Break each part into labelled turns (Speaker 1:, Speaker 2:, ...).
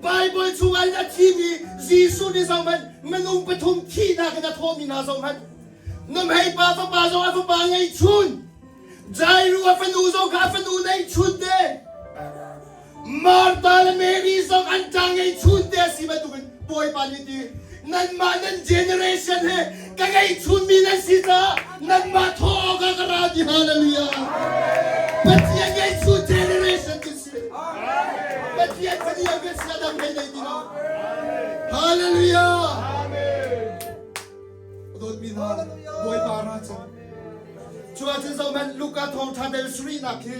Speaker 1: Bible chungah in a thimi Jesuh nih zohhmanh minung pathum thihnak in a thawhmi hna zohhmanh. Nuhmei pa fapa zong a fapa ngeihchun. Jairu a fanu zong kha a fanu neihchun te. Martha le Mary zong an ṭa ngeihchun te a si bantukin Bawipa nih ti nanmah nan generation he ka ngeihchunmi nan si caah nanmah thawh awkah ka ra ti hallelujah. Pathian ngeihchun generation kan si. Pathian fanu kan si a dang hlei nei ti lo. Hallelujah. Dawtmi hna Bawipa ra cang. Cu ahcun zohhmanh Luka thawngṭha del sarihnak hi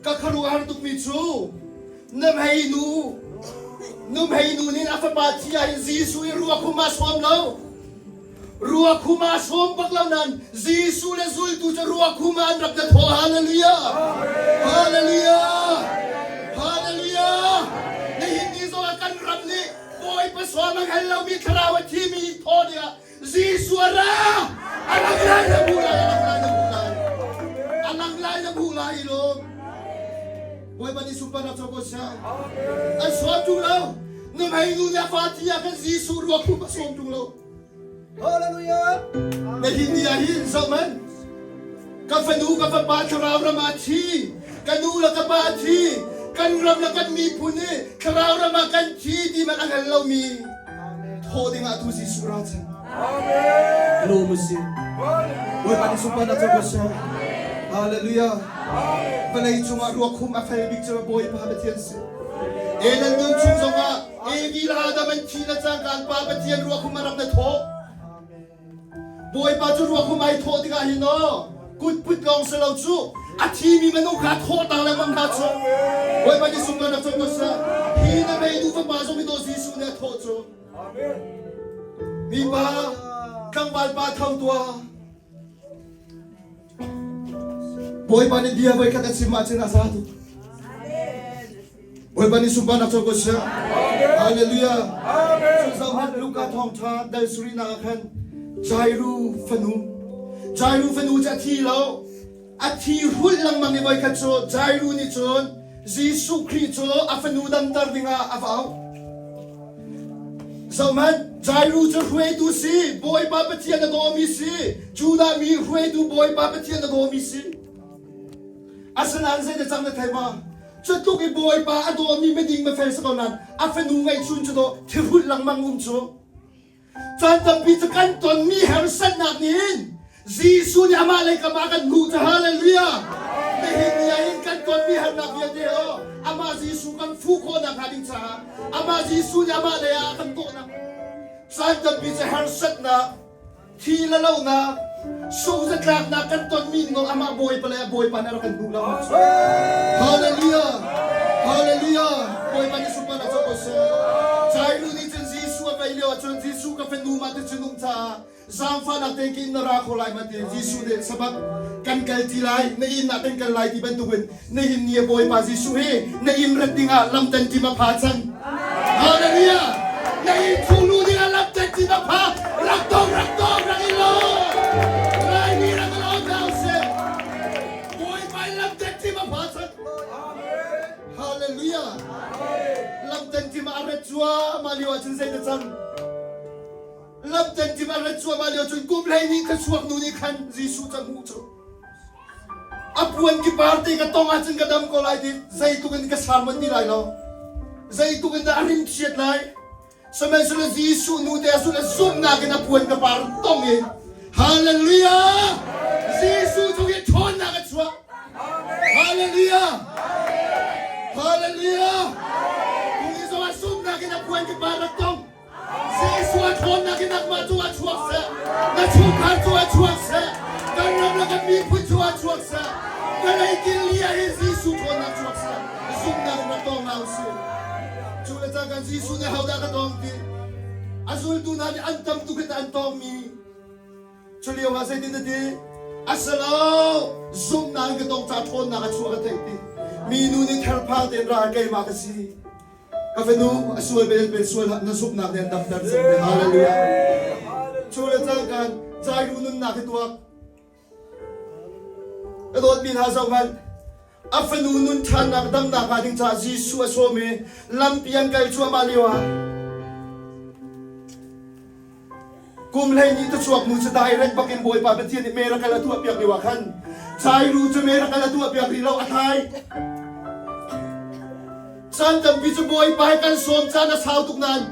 Speaker 1: ka khuaruahhar tukmi cu nuhmei nu nuhmei nu nih a fapa thi ah hin Jesuh i ruakhum ah sawm lo ruakhum ah sawm bak lo nain Jesuh le zultu cu ruakhum ah an rak na thawh hallelujah hallelujah hallelujah nihin ni zong ah kan ram nih Bawipa sawm a hngal lomi thlarau a thimi thaw dingah Jesuh a ra! A lang lai na hmuh lai, a lang lai na hmuh lai. A lang lai na hmuh lai i lawm. Bawipa nih sunparnak co ko seh. An sawm ṭung lo. Nuhmei nu nih a fa thi ah khan Jesuh ruak hum a sawm ṭung lo.
Speaker 2: Hallelujah.
Speaker 1: Na hi ni ah hin zoh hmanh. Ka fanu ka fapa thlarau ram ah thi. Ka nu le ka pa thi. Kan ram le kan miphun i thlarau ram ah kan thi ti man a hngal lomi Thaw ding ah tu Jesuh ra cang. Lawm u sih. Bawipa nih sunparnak co ko seh. Hallelujah. Vawlei cungah ruakhum a fel bik cu Bawipa Pathian si. Eden nun chung zongah Evi le Adam an thi le cangka an pa Pathian ruakhum a rak na thawh. Bawipa cu ruakhum ai thawh tikah hin aw kutput lawng si lo cu a thimi minung kha thawh ta lengmang hna cu Bawipa nih sunparnak co ko seh. Hi na mei nu fapa zong hi dawh Jesuh nih a thawh cu. Mipa tlangval pa tho tuah. Bawipa nih bia voikhat a chim ahcun a za tuk. Bawipa nih sunparnak co ko seh. Hallelujah. Cu zohhmanh Luka thawngṭha dal sarihnak ah khan Jairu fanu Jairu fanu cu a thi lo. A thi hrulh lengmang i voikhat cu Jairu nih cun Jesuh Khrih cu a fanu damter dingah a va auh. Zohhmanh, Jairu cu hruaitu si, Bawipa Pathian a dawmi si, Judah mi hruaitu Bawipa Pathian a dawmi si. Asinain zei na cang na thei ma? Cu tluk i Bawipa a dawmi miding mifel si ko nain a fanu ngeihchun cu dawh thirhulh lengmang um cu. Caan tampi cu kan tonmi harsatnak nih hin Jesuh nih amah lei kam ah kan hmuh cu hallelujah. Nihin ni ah hin kan tonmi harnak vialte oh amah Jesuh kan fuh khawhnak hnga ding caah amah Jesuh nih amah lei ah a kan tawhnak caan tampi cu harsatnak thi le lonak sungzatlaknak kan tonmi ning amah Bawipa le Bawipa nih a rak kan hmuh lo. Hallelujah! Hallelujah! Bawipa nih sunparnak co ko seh. Jairu nih cun Jesuh a vei lio ahcun Jesuh ka fanu mah ti cun um caah zaangfahnak tein ka inn na ra kho lai ma ti Jesuh nih sabak kan kal ti lai na inn ah kan kal lai ti bantukin nihin ni Bawipa Jesuh hi na inn rat dingah lam tantim a pha cang. Hallelujah! Na inn chung lu dingah lam tantim a pha. Rak tong, rak tong, rak i lawm. Laimi rak i lawm hna usih. Bawipa in lam tantim a pha cang. Hallelujah! Lam tantim a rat cuahmah lio ahcun zei na cang? Lam tantim a rat cuahmah lio cun kum 12 thluachuak nu nih khan Jesuh cu a hmuh cu. A puan ki par te ka tong ahcun ka dam ko lai ti zeitluk in ka sermon ti lai lo. Zeitluk in dah a rim chiat lai. Sihmanhsehlaw Jesuh nu te a zumhnak in a puan ka par tong i Hallelujah! Jesuh cung i ṭhawnnak a chuah. Hallelujah! Hallelujah! Tuni zong ah zumhnak in a puan ki par rak tong. Jesuh a ṭhawnnak in nangmah cungah chuak seh. Na chungkhar cungah chuak seh. Kan ram le kan miphun cungah chuak seh. Vawlei kil li ah hin Jesuh ṭhawnnak chuak seh. Zumhnak in rak tawng hna usih. Cu le cangka Jesuh nih hodah ka tawng ti? A zultu hna nih an tam tuk in an tawngmi. Cu lio ah zeitin na ti? A si lo. Zumhnak in ka tong ca ṭhawnnak a chuah ka theih ti. Minu nih therphang tein ra keimah ka si. Ka fanu a sual bel bel sual na zumhnak nih an damter cang te hallelujah cu le cangkan Jairu nunnak hi tuak ka dawtmi hna zoh hmanh. A fanu nun ṭhannak damnak hnga ding caah Jesuh a sawm i lampi an kal cuahmah lioah kum 12 tuchuak nu cu direct bakin Bawipa Pathian nih miracle a tuahpiak lio ah khan Jairu cu miracle a tuahpiak rih lo a tlai. Caan tampi cu Bawipa hi kan sawm caan a sau tuk nain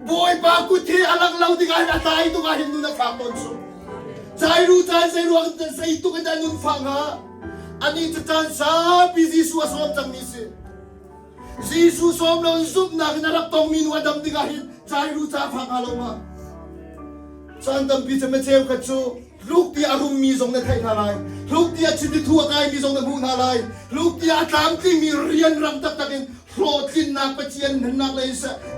Speaker 1: Bawipa kut hi a lang lo ding ah hin a tlai tuk ah hin nun a fak tawn cu. Jairu caan zei ruang zei tuk in dah nun fah hnga? Anih cu caan saupi Jesuh a sawm cangmi si. Jesuh sawm lo in zumhnak in a rak tongmi nu a dam tikah hin Jairu ca fak hnga lo ma? Caan tampi cu micheu khat cu hluk ti a rummi zong na theih hna lai. Hluk ti a chiti thu a kaimi zong na hmuh hna lai. Hluk ti a tlamtlingmi rianrang taktak in hlawhtlinnak Pathian nunnak lei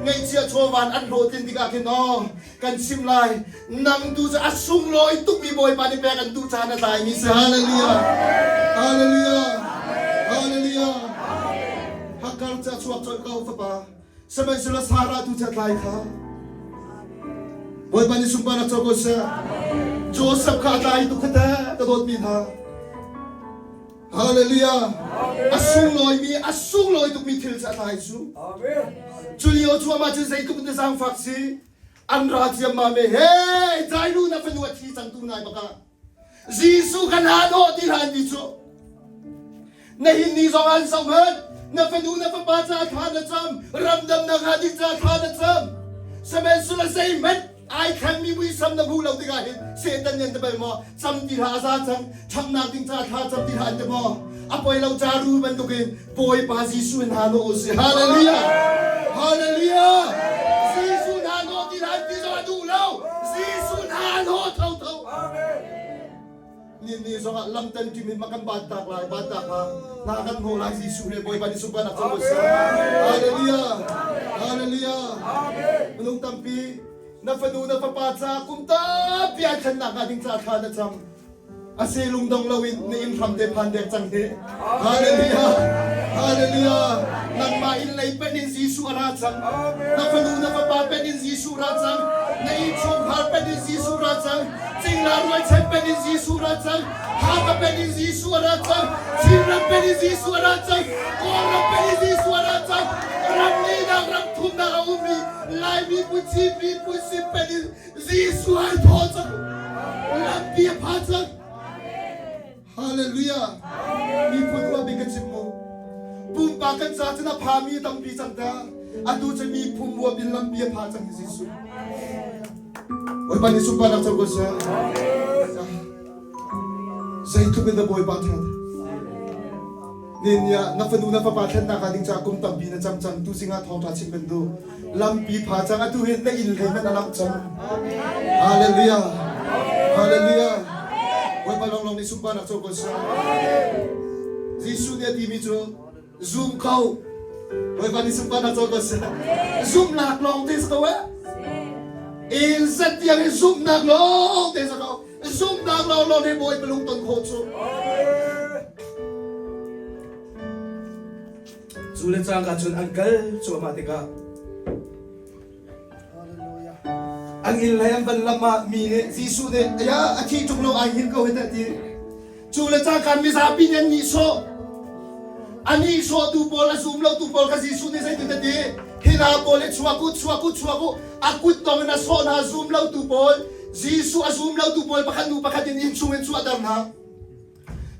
Speaker 1: ngaihchia chawvan an hlawhtlin tikah khin aw kan chim lai. Nang tu cu a sunglawi tukmi Bawipa nih pek an duh caan a tlaimi si. Hallelujah. Hallelujah. Hallelujah. Hakar cu a chuak colh ko fapa. Sihmanhsehlaw Sarah tu cu a tlai kha. Bawipa nih sunparnak co ko seh. Joseph kha a tlai tuk kha ta ka dawtmi hna. Hallelujah. A sunglawimi, a sunglawi tukmi thil cu a tlai cu. Cu lio cu amah cu zeitluk in zaangfak si. An ra ciammam e hey Jairu na fanu a thi cang tu nai baka Jesuh kan ha dawh ti hlan ti cu na hin ni zong an som hman na fanu na fapa ca thla na cam ramdam na nga ding ca thla na cam sihmanhsehlaw zeihmanh ai thlengmi muisam na hmuh lo tikah hin Satan nih an ti bal maw cam ti hlah a za cang ṭhamnak ding ca thla cam ti hlah an ti maw a poi lo ca ru bantukin Bawipa Jesuh in hna nawh usih. Hallelujah! Hallelujah! Jesuh hna nawh ti hlah ti zong a duh lo. Jesuh hna nawh thotho. Ni ni zongah lamtan ṭim in ma kan ban tak lai, ban tak ha. Na kan hnawh lai Jesuh he Bawipa nih sunparnak co ko seh. Hallelujah! Hallelujah! Minung tampi na fanu na fapa ca kum tampi ai thlennak hnga ding ca thla na cam. A si lungdong loin na inn hram te phan dek cang hi. Hallelujah. Hallelujah. Nangmah inn lei pen in Jesuh a ra cang. Na fanu na fapa pen in Jesuh ra cang. Na innchungkhar pen in Jesuh ra cang. Cingla rualchan pen in Jesuh ra cang. Hakha pen in Jesuh a ra cang. Chinram pen in Jesuh a ra cang. Kawlram pen in Jesuh a ra cang. Ram linak ram thumnak a ummi Laimi Chin miphun sin pen in Jesuh ai thaw cang. Lampi a pha cang. Hallelujah. Miphun ruah bik ka chim mu. Pumpak kan ca cun a phami tampi cang ta. Atu cu miphun huap in lampi a pha cang hi Jesuh. Bawipa nih sunparnak co ko seh. Zeitluk in dah Bawipa that. Nin na fanu na fapa thlennak ah ding ca kum tampi na cam cang tu zingah thawngṭha chim kan duh lampi pha cang atu hin na inn hlei hmanh a lamh cang hallelujah hallelujah Bawipa lawnglawng nih sunparnak co ko seh Jesuh nih a timi cu zum ko Bawipa nih sunparnak co ko seh zumhnak lawng te si ko eh in zat tiang in zumhnak lawng te si ko Zumhnak lawnglawng he Bawipa lungton khawh cu.
Speaker 2: Cu le cangka cun an kal cuahmah tikah
Speaker 1: an inn lei an van lam ah mi nih Jesuh nih aya a thi ṭung lo ai hngilh ko hi teh ti cu le cangka mizapi nih an nihsawh a nihsawhtu pawl a zum lotu pawl kha Jesuh nih zeitin a ti hi hna pawl hi chuak u chuak u chuak u a kut tong in a sawh hna zum lotu pawl Jesuh a zum lotu pawl pakhat hnu pakhat in inn chung in chuahter hna.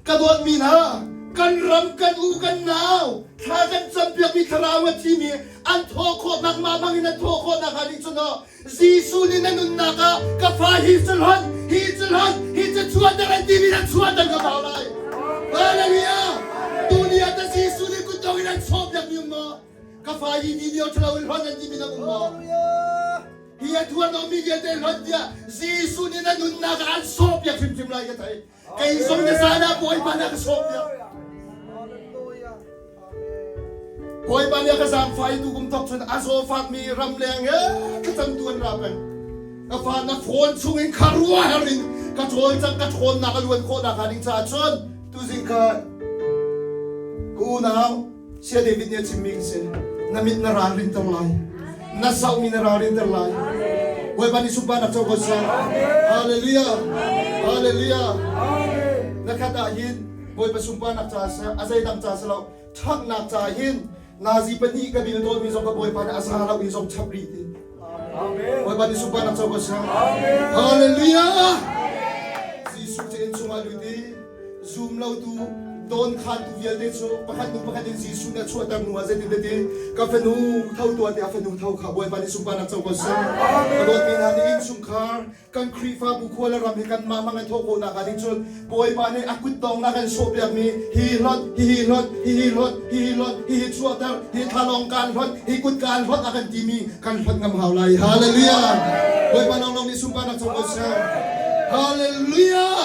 Speaker 1: Ka dawtmi hna, kan ram, kan u, kan nau, thla kan campiakmi thlarau a thimi an thawh khawh nangmah hmang in an thawh khawh nakhnga nih cun Jesuh nih na nunnak ah ka fa hi cu hlonh, hi cu hlonh, hi cu chuahter an timi nan chuahter ka hau lai. Hallelujah! Tuni ah ta Jesuh nih kutdong in an sawhpiakmi um maw? Ka fa hi video ṭhalo in hlonh an timi nan um maw? Hi a thuanawmmi vialte hlonh tiah Jesuh nih na nunnak ah an sawhpiak hrimhrim lai ka thei. Kei zong na zan ah Bawipa nih a ka sawhpiak. Bawipa nih a ka zaangfah i tukum thawk cun a zawfakmi ramleng he thlacamtu an ra peng. Ka fa na phone chung in kha ruaher in ka cawlcang ka ṭhawnnak a luan khawh nakhnga ding caah cun tuzing kha ka unau Saya David nih a chimmi ka si. Na mit na ralrinter lai. Na sauhmi na ralrinter lai. Bawipa nih sunparnak co ko seh. Hallelujah. Hallelujah. Na khat ah hin Bawipa sunparnak ca seh, a zeidang ca si lo, ṭhanghnak ca hin nazi pahnih ka bil tawnmi zong ka Bawipa nih a za lo in zong chap rih ti. Bawipa nih sunparnak co ko seh. Hallelujah! Jesuh cu inn chungah lut i zum lotu dawnkhantu vialte cu pakhat hnu pakhat in Jesuh nih a chuahter hnu ah zeitin ti ka fanu tho tuah tiah fanu tho kha Bawipa nih sunparnak co ko seh. Ka dawtmi hna nih innchungkhar kan Khrihfabu khua le ram hi kanmah hmang in thawh khawhnak ah ding cun Bawipa nih a kutdong a kan sawhpiakmi hi hlot hi hi hlot hi hi hlot hi hi hlot hi hi chuahter hi thlalawng kaan hlot hi kut kaan hlot a kan timi kan hlot ngam hau lai. Hallelujah! Bawipa lawnglawng nih sunparnak co ko seh. Hallelujah!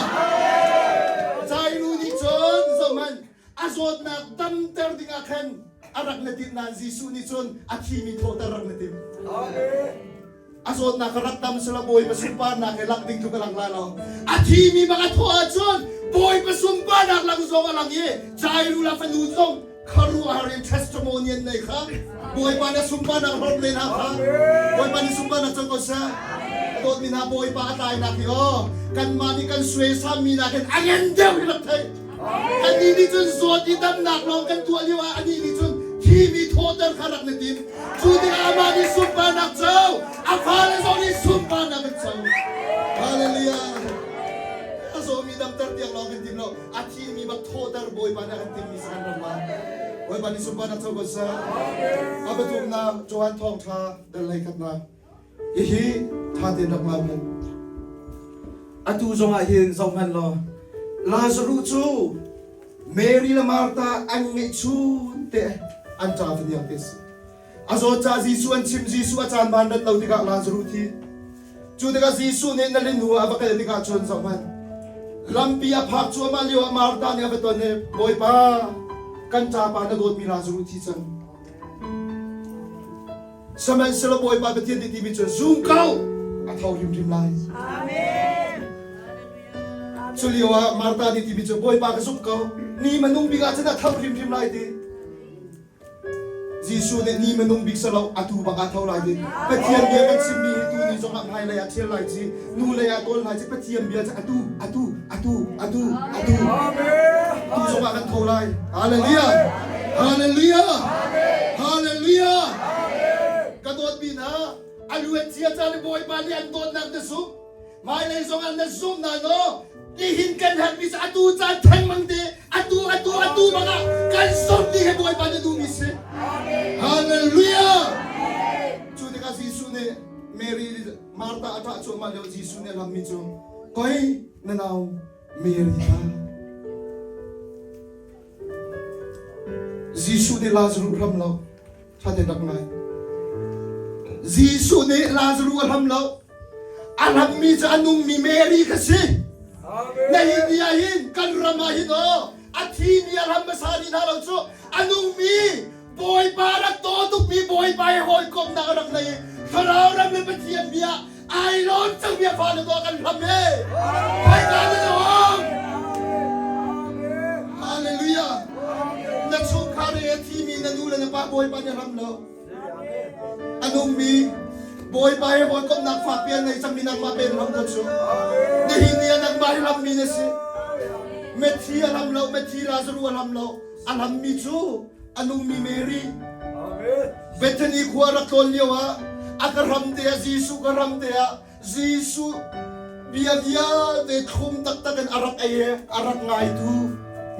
Speaker 1: Cairu nih cun zohhmanh a zawtnak damter dingah khan a rak na timh nain Jesuh nih cun a thimi thawhter rak na timh. A zawtnak ka rak dam sila Bawipa sunparnak he lak ding tluk a lang lai lo. A thimi bang a thawh ahcun Bawipa sunparnak lang zong a lang i Jairu la fanu zong khuaruahhar in testimony an nei kha Bawipa na sunparnak hlorh len ha kha Bawipa nih sunparnak cang ko seh. A dawtmi hna Bawipa a tlainak hi aw kanmah nih kan suaisammi nakin a ngan deuh hi rak theih. Anih nih cun zawt i damnak lawng kan tuah lio ah anih nih cun thimi thawhter kha rak na tim. Cu tikah amah nih sunparnak co, a fale zong nih sunparnak an co. Hallelujah. A zawmi damter tiang lawng kan tim lo. A thimi bak thawhter Bawipa nih a kan timmi si kan ram ah. Bawipa nih sunparnak co ko seh. A pathumnak Johan Thawngṭha dal hlei khatnak. Hihi ṭha tein rak ngai hmanh.
Speaker 2: Atu zongah hin zohhmanh law Lazaruh cu
Speaker 1: Mary le Martha an ngeihchun te an ṭa fahniang te si. A zawt caah Jesuh an chim Jesuh a caan van rat lo tikah Lazaruh thi. Cu tikah Jesuh nih na lin hnu ah a va kal tikah cun zohhmanh. Lampi a phak cuahmah lio ah Martha nih a va ton i Bawipa kan ṭapa na dawtmi Lazaruh thi cang. Sihmanhsehlaw Bawipa Pathian nih timi cu zum ko a tho hrimhrim lai.
Speaker 3: Amen.
Speaker 1: Cu lio ah Martha nih timi cu Bawipa ka zumh ko ni manung bik ah cun a tho hrimhrim lai ti. Jesuh nih ni manung bik salo atu bak ah tho lai ti. Pathian bia kan chimmi hi tu ni zong ah hmailei ah thial lai ci nu lei ah tawl lai ci Pathian bia cu atu atu atu atu atu tu zong ah kan tho lai. Hallelujah. Hallelujah. Hallelujah. Ka dawtmi hna, a luan cia caan i Bawipa nih an dawtnak na zumh. Hmailei zong ah na zumh na no. Nihin kan herhmi cu atu caan thengmang te atu atu atu bang ah kan zumh ti he Bawipa na duhmi si. Hallelujah. Cu tikah Jesuh nih Mary Martha a ṭah cuahmah lio Jesuh nih a lammi cu koi na nau Mary ta. Jesuh nih Lazaruh hlam lo. Ṭha tein rak ngai. Jesuh nih Lazaruh a hlam lo. A hlammi cu a nungmi Mary kha si. Na hi ni ah hin kan ram ah hin aw a thimi a hlam hmasa ni hna lo cu a nungmi Bawipa rak daw tukmi Bawipa he hawikomhnak a rak nei i thlarau ram le Pathian bia ai lawm cangmi a fale tuah kan hlam he. Khoika na lawm? Hallelujah. Na chungkhar i a thimi na nu le na pa Bawipa nih hlam lo. A nungmi Bawipa he hawikomhnak fakpi an ngei cangmi nangmah pen hlam ko cu. Nihin ni ah nangmah hi hlammi na si. Methi a hlam lo, methi Lazaruh a hlam lo. A hlammi cu a nungmi Mary. Bethany khua rak tlawn lio ah a ka ram te ah Jesuh ka ram te ah Jesuh bia vialte thlum taktak in a rak ei i a rak ngaitu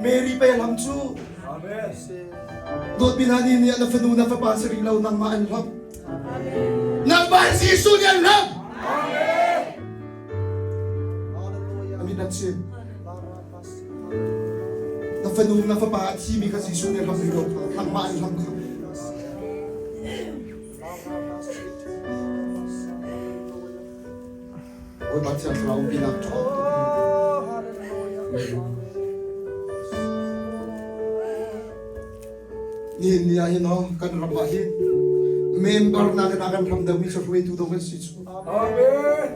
Speaker 1: Mary pe hlam cu dawtmi hna nih nih na fanu na fapa si rih lo nangmah an hlam nangmah Jesuh nih an hlam Amin rak chim Na fanu na fapa a thimi kha Jesuh nih hlam rih lo kha nangmah an hlam kha. Bawipa Thiang Thlarau umpinak ṭhawn tuk. Nihin ni ah hin aw kan ram ah hin member nakin a kan ram deuhmi cu hruaitu dawh kan si cu.
Speaker 2: Amen.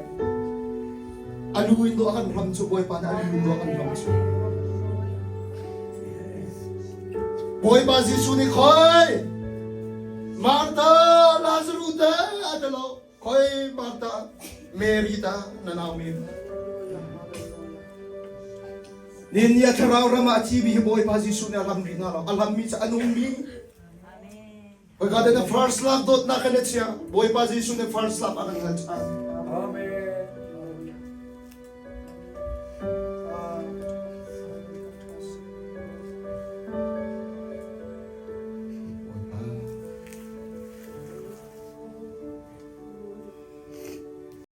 Speaker 1: A lu in dawh a kan hlam cu Bawipa nih a lu in dawh a kan hlam cu. Bawipa Jesuh nih khoi Martha Lazarus ta a ti lo khoi Martha Mary ta na nau Mary.
Speaker 2: Nin ni a thlarau ram ah a thimi hi Bawipa Jesuh nih a hlam rih hna lo. A hlammi cu a nungmi.
Speaker 1: Bawipa na first love dawtnak kan chia. Bawipa Jesuh nih first love a kan hal ṭhan.